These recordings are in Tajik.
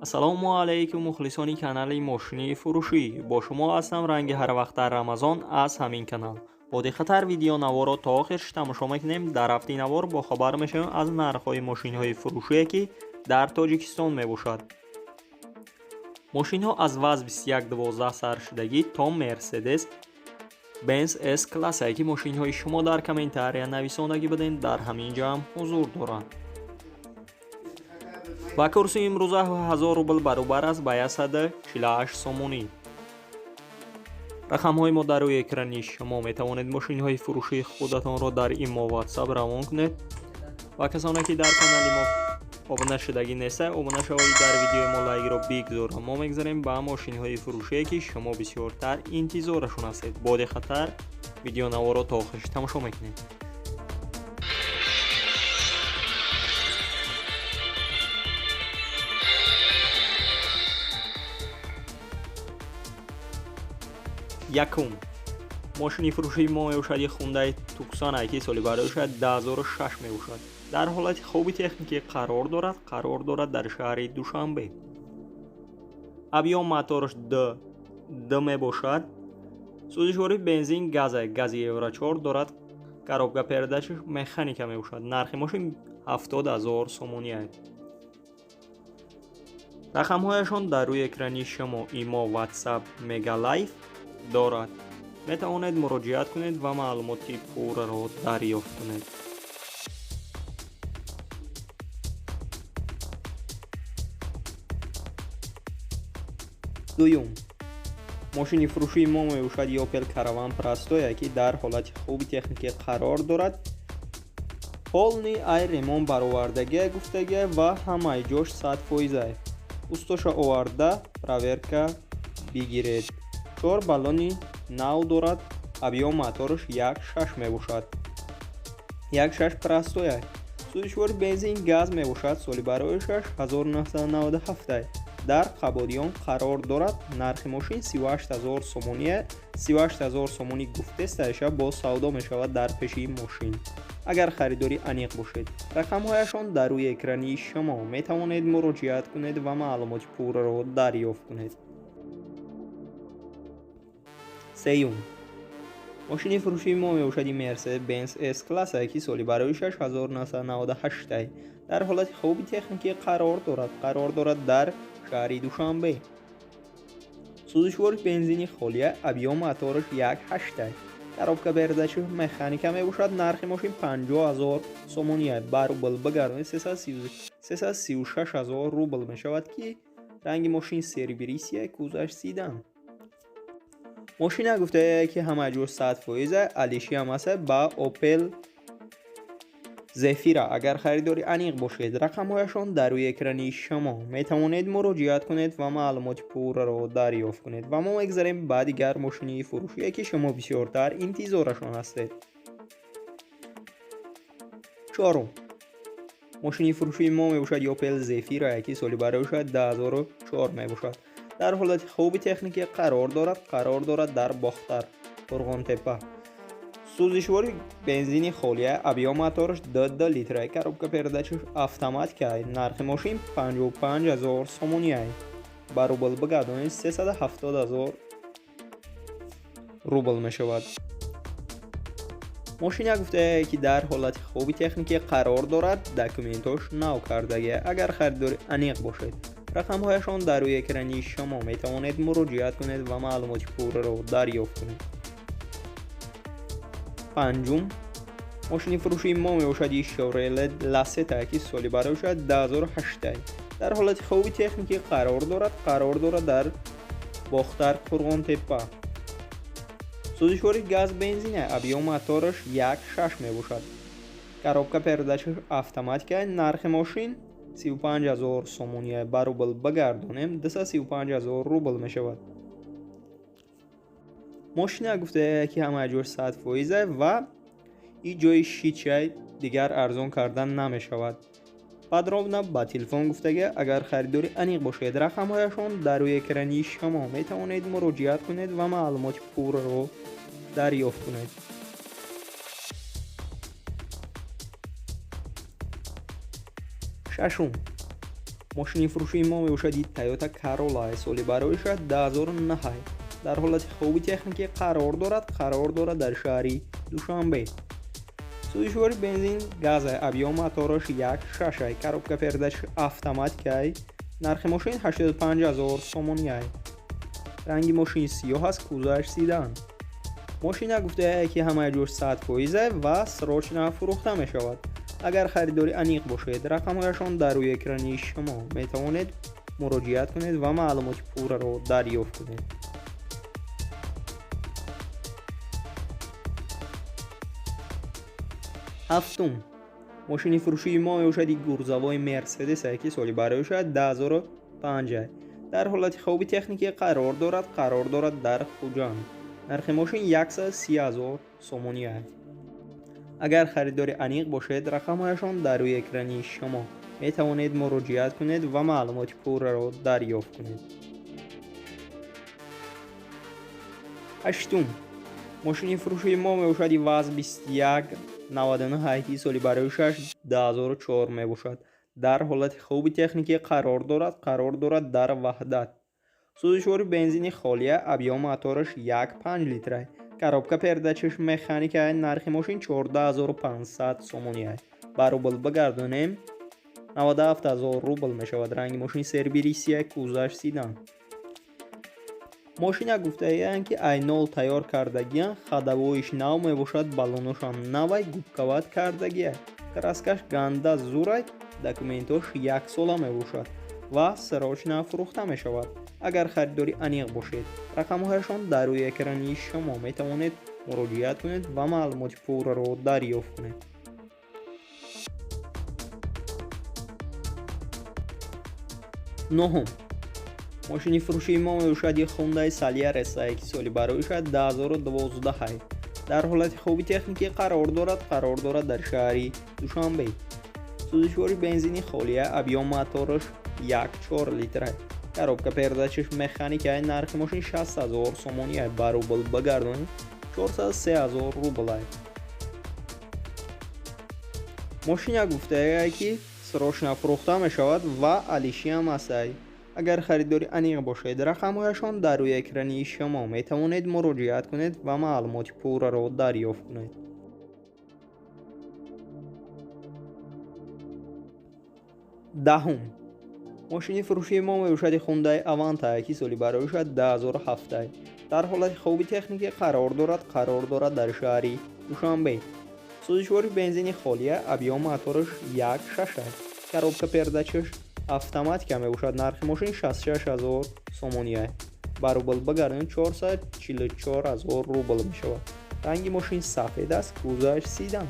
Ассалому алайкум, мухлисони канали мошини фурӯшӣ. Бо шумо ҳастам ранги ҳар вақт дар Рамазон аз ҳамин канал. Бо диққаттар видеонаворро то охирш тамошо мекунем. Дар ҳафти навор бохабар мешавем аз нархҳои мошинҳои фурӯшие, ки дар Тоҷикистон мебошад. Мошинҳо аз ВАЗ 2112 саршудагӣ то Мерседес Бенз С классае, ки мошинҳои шумо дар комментария нависондагӣ будем, дар ҳамин ҷо ҳам ҳузур доранд. Ва курси имрӯза 1000 рубл баробар аст ба 148 сомонӣ. Рақамҳои мо дар рӯи экрани шумо, метавонед мошинҳои фурӯшии худатонро дар имо, WhatsApp равон кунед. Ва касоне ки дар канали мо обуна шудагӣ неста, обуна шавед, дар видеои мо лайкро бигзоред. Мо мегзарем ба мошинҳои фурӯшие, ки шумо бисёртар интизорашон ҳастед. Бо диққаттар видеонаворро то охирш тамошо мекунем. Якум мошини фурӯшии мо мебошад Хундай Туксона, ки соли бароишад 2006 мебошад. Дар ҳолати хуби техникӣ қарор дорад, қарор дорад дар шаҳри Душанбе. Объём мотораш д д мебошад. Сӯзишвории бензин газа, гази Евро 4 дорад. Коробка передачаш механика мебошад. Нархи мошин 70 000 сомонӣ аст. Рақамҳояшон дар рӯи экрани шумо, имо, WhatsApp, Мегалайф дорад. Метавонед муроҷиат кунед ва маълумоти пурраро дарёфт кунед. Дуюм мошини фурӯшии мо мебошад Опел Караван Простое, ки дар ҳолати хуби техникӣ қарор дорад. Полный ай ремонт баровардагия гуфтагия ва ҳамаи ҷош 100%. Устоша оварда проверка бигиред. Чор баллони нав дорад. Объём мотораш 1,6 мебошад. 1,6 простое. Сӯзишвори бензин газ мебошад. Соли бароишаш 1997. Дар Қабодиён қарор дорад. Нархи мошин 38 000 сомония. 38 000 сомонӣ гуфтестаиша, боз савдо мешавад дар пеши мошин. Агар харидори аниқ бошед, рақамҳояшон дар рӯи экрани шумо, метавонед муроҷиат кунед ва маълумоти пурраро дарёфт кунед. Сеюм мошини фурӯшии мо мебошад Мерседес Бенз С класса, ки соли бароишаш 1998. Дар ҳолати хуби техникӣ қарор дорад, қарор дорад дар шаҳри Душанбе. Сӯзишвори бензини холия, объём мотораш 1,8, коробка передачи механика мебошад. Нархи мошин 50 000 сомонӣ. Ба рубл бигардонед, 336 000 рубл мешавад, ки ранги мошин серебристый, кузоваш седан. Мошина гуфтае, ки ҳама ҷо 100%, алиши ҳам аст ба Опел Зефира. Агар харидори аниқ бошед, рақамҳояшон дар рӯи экрани шумо, метавонед муроҷиат кунед ва маълумоти пурраро дарёфт кунед. Ва мо мегзарем ба дигар мошини фурӯшие, ки шумо бисёртар интизорашон ҳастед. Чорум мошини фурӯшии мо мебошад Опел Зефира, ки соли бароишад 2004 мебошад. Дар ҳолати хуби техникӣ қарор дорад, қарор дорад дар Бохтар, Қурғонтепа. Сӯзишвори бензини холия, объём мотораш д литра, коробка передачаш автоматика. Нархи мошин 55 000 сомонӣ. Ба рубл бигардонед, 370 000 рубл мешавад. Мошина гуфтае, ки дар ҳолати хуби техникӣ қарор дорад, документош нав кардагия. Агар харидори аниқ бошед, рақамҳояшон дар рӯи экрани шумо, метавонед муроҷиат кунед ва маълумоти пурраро дарёфт кунед. Панҷум мошини фурӯшии мо мебошад Шевроле Ласета, ки соли бароишад 2008. Дар ҳолати хуби техникӣ қарор дорад, қарор дорад дар Бохтар, Қурғонтепа. Сӯзишвори газ бензина, объём мотораш 1,6 мебошад. Коробка передачаш автоматика. Нархи мошин 35 000 сомонӣ. Ба рубл бигардонем, 235 000 рубл мешавад. Мошина гуфтае, ки ҳамаи ҷош 100% ва и ҷои шичай дигар арзон кардан намешавад. Подробно ба телефон гуфтага. Агар харидори аниқ бошед, рақамҳояшон дар рӯи экрани шумо, метавонед муроҷиат кунед ва маълумоти пурраро дарёфт кунед. Шашум Мошини фурӯшии мо мебошад Toyota Corolla соли бароиша 2009. Дар ҳолати хуби техникӣ қарор дорад дар шаҳри Душанбе. Сӯзишвори бензин газ, объём мотораш 1.6, коробка передач автоматика. Нархи мошин 85 000 сомонӣ. Ранги мошин сиёҳ аст, кузоваш седан. Мошина гуфтае ки ҳамаи ҷош 100% ва срочно фурӯхта мешавад. Агар харидори аниқ бошед, рақамҳояшон дар рӯи экрани шумо, метавонед муроҷиат кунед ва маълумоти пурраро дарёфт кунед. Ҳафтум. Мошини фурӯшии мо мебошад грузовой Мерседес ки соли бароиша 2005. Дар ҳолати хуби техникӣ қарор дорад дар Хуҷанд. Нархи мошин 130 000 сомонӣ. Агар харидори аниқ бошед, рақамҳояшон дар рӯи экрани шумо, метавонед муроҷиат кунед ва маълумоти пурраро дарёфт кунед. Ҳаштум. Мошини фурӯшии мо мебошад ВАЗ 2199 ки соли бароишаш 2004 мебошад. Дар ҳолати хуби техникӣ қарор дорад дар Ваҳдат. Сӯзишвори бензини холия, объём мотораш 1.5 литра. Коробка передачаш механика. Нархи мошин 14500 сомонӣ. Ба рубл бигардонем 97 000 рубл мешавад. Ранги мошин сербирисия, кузоваш седан. Мошина гуфтаанд ки ай нол тайёр кардагиян, ходовоиш нав мебошад, баллоношам навай, губкават кардагия. Краскаш ганда зурай, документош яксола мебошад ва срочно фурӯхта мешавад. Агар харидори аниқ бошед, рақамҳояшон дар рӯи экрани шумо, метавонед муроҷиат кунед ва маълумоти пурраро дарёфт кунед. Нуҳум. Мошини фурӯшии мо мебошад Hyundai Solaris ки соли бароиша 2012. Дар ҳолати хуби техникӣ қарор дорад дар шаҳри Душанбе. Сӯзишвори бензини холия, объём мотораш 1.4 литра. Коробка передачаш механика. Нархи мошин 60 000 сомонӣ. Ба рубл бигардонем 403 000 рубл. Мошина гуфтае ки срочно фурӯхта мешавад ва алишиам аст. Агар харидори аниқ бошед, рақамҳояшон дар рӯи экрани шумо, метавонед муроҷиат кунед ва маълумоти пурраро дарёфт кунед. Даҳум. Мошини фурӯшии мо мебошад Hyundai Avanta ки соли бароиша 2007. Дар ҳолати хуби техникӣ қарор дорад дар шаҳри Душанбе. Сӯзишвори бензини холия, объём мотораш 1.6, коробка передачаш автоматика мебошад. Нархи мошин 66 000 сомонӣ. Ба рубл бигардонем 444 000 рубл мешавад. Ранги мошин сафед аст, кузоваш седан.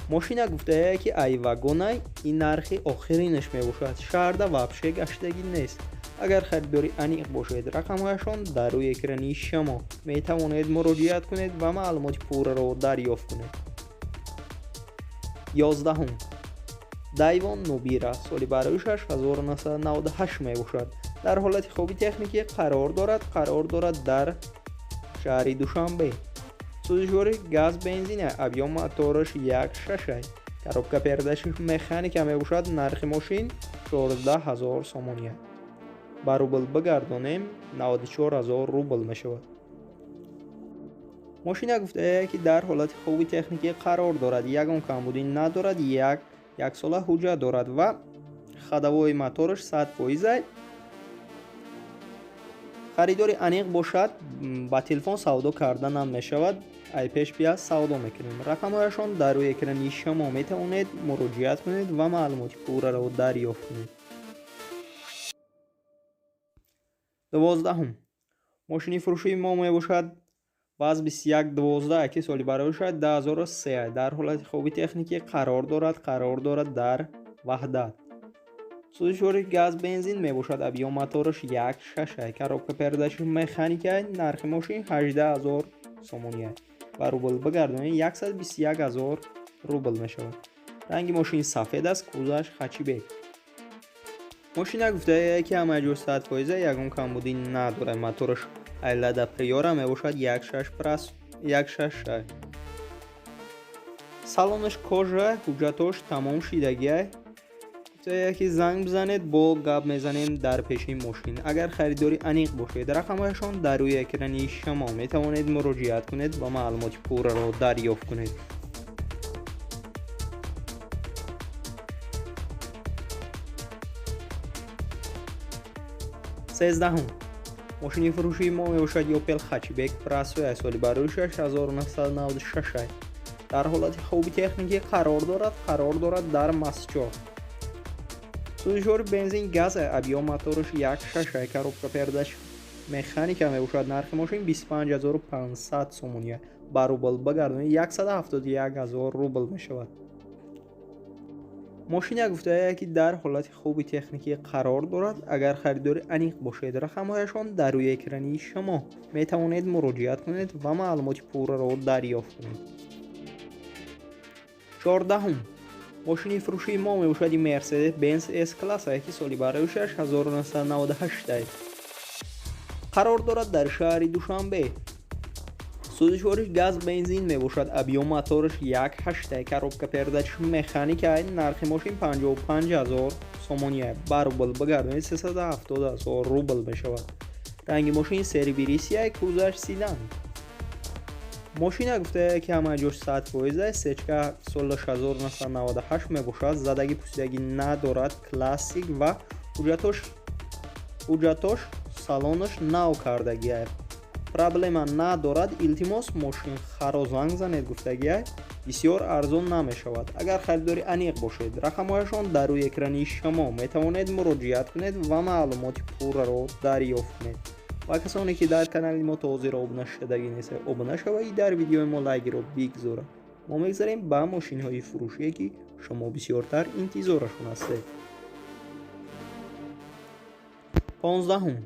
Мошина гуфтае ки ай вагонай, ин нархи охиринаш мебошад. Шаҳрда вообще гаштагӣ нест. Агар харидори аниқ бошед, рақамҳояшон дар рӯи экрани шумо, метавонед муроҷиат кунед ва маълумоти пурраро дарёфт кунед. 11. Дайвон Нубира соли бароишаш 1998 мебошад. Дар ҳолати хуби техникӣ қарор дорад дар шаҳри Душанбе. Сӯзишвори газ бензин, объём мотораш 1.6, коробка передачаш механика мебошад. Нархи мошин 14 000 сомонӣ. Ба рубл бигардонем 94 000 рубл мешавад. Мошина гуфтае ки дар ҳолати хуби техникӣ қарор дорад, ягон камбудӣ надорад, яксола ҳуҷҷат дорад ва ходовои мотораш 100%. Харидори аниқ бошад, ба телефон савдо карда намешавад, ай пеш бия савдо мекунем. Рақамҳояшон дар рӯи экрани шумо, метавонед муроҷиат кунед ва маълумоти пурраро дарёфт кунед. 12. Мошини фурӯшии мо мебошад ВАЗ 2112 ки соли бароиша 2003. Дар ҳолати хуби техникӣ қарор дорад дар Ваҳдат. Сӯзишвори газ бензин мебошад, объём мотораш 1.6, коробка передачаш механика. Нархи мошин 18 000 сомонӣ. Ба рубл бигардонем 121 000 рубл мешавад. Ранги мошин сафед аст, кузоваш хачибек. Мошина гуфтае ки ҳамаи ҷош 100%, ягон камбудӣ надорад. Мотораш Лада Приора мебошад 1.6. Салонаш кожа, ҳуҷҷатош тамом шидагия. Гуфтае ки занг бизанед, бо гап мезанем дар пеши мошин. Агар харидори аниқ бошед, рақамҳояшон дар рӯи экрани шумо, метавонед муроҷиат кунед ва маълумоти пурраро дарёфт кунед. Сездаҳум мошини фурӯшии мо мебошад Opel Hatchback Простой, соли барои 1996, дар ҳолати хуби техникӣ қарор дорад дар Мастчоҳ. Сӯзишвори бензин газ, объём мотораш 1,6, коробка передач механика мебошад. Нархи мошин 25 500 сомония, ба рубл багардонед 171 000 рубл мешавад. Мошина гуфтае ки дар ҳолати хуби техникӣ қарор дорад. Агар харидори аниқ бошед, рақамҳояшон дар рӯи экрани шумо, метавонед муроҷиат кунед ва маълумоти пурраро дарёфт кунед. Чордаҳум мошини фурӯшии мо мебошад Mercedes Benz S класс, ки соли бароишаш 1998 қарор дорад дар шаҳри Душанбе. Сӯзишвориш газ бензин мебошад, объём мотораш 1,8, коробка передач механика. Нархи мошин 55 000 сомония, ба рубл багардонед 370 000 рубл мешавад. Ранги мошин серебристый, кузоваш седан. Мошина гуфтае ки ҳама ҷош 100%, сечка соли 1998 мебошад, задагӣ пусидагӣ надорад, классик ва ҳуҷҷатош салонаш нав кардагиа, проблема надорад. Илтимос, мошинхаро занг занед, гуфтагиа, бисёр арзон намешавад. Агар харидори аниқ бошед, рақамҳояшон дар рӯи экрани шумо, метавонед муроҷиат кунед ва маълумоти пурраро дарёфт кунед. Ва касоне ки дар канали мо то ҳозир обуна шудагӣ нестед, обуна шавед, дар видеои мо лайкро бигзорад. Мо мегзарем ба мошинҳои фурӯшие ки шумо бисёртар интизорашон ҳастед. 15-ум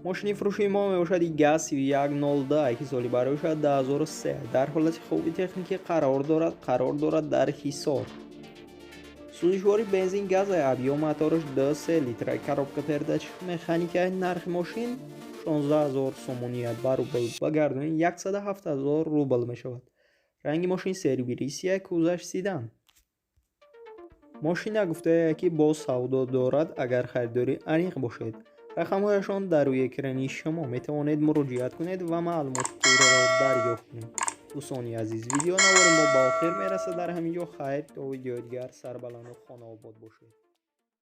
мошини фурӯшии мо мебошад ГАЗ 3102, ки соли бароишад 2003, дар ҳолати хуби техникӣ қарор дорад дар Ҳисор. Сӯзишвори бензин газ, объём мотораш 2,3 литра, коробка передач механика. Нархи мошин 16 000 сомония, ба рубл багардонед 107 000 рубл мешавад. Ранги мошин серебристый, кузоваш седан. Мошина гуфтае ки боз савдо дорад. Агар харидори аниқ бошед, рақамҳояшон дар рӯи экрани шумо, метавонед муроҷиат кунед ва маълумоти пурраро дарёфт кунед. Дӯстони азиз, видео навори мо ба охир мерасад дар ҳамин ҷо. Хайр, то видеои дигар, сарбаланду хонаобод бошед.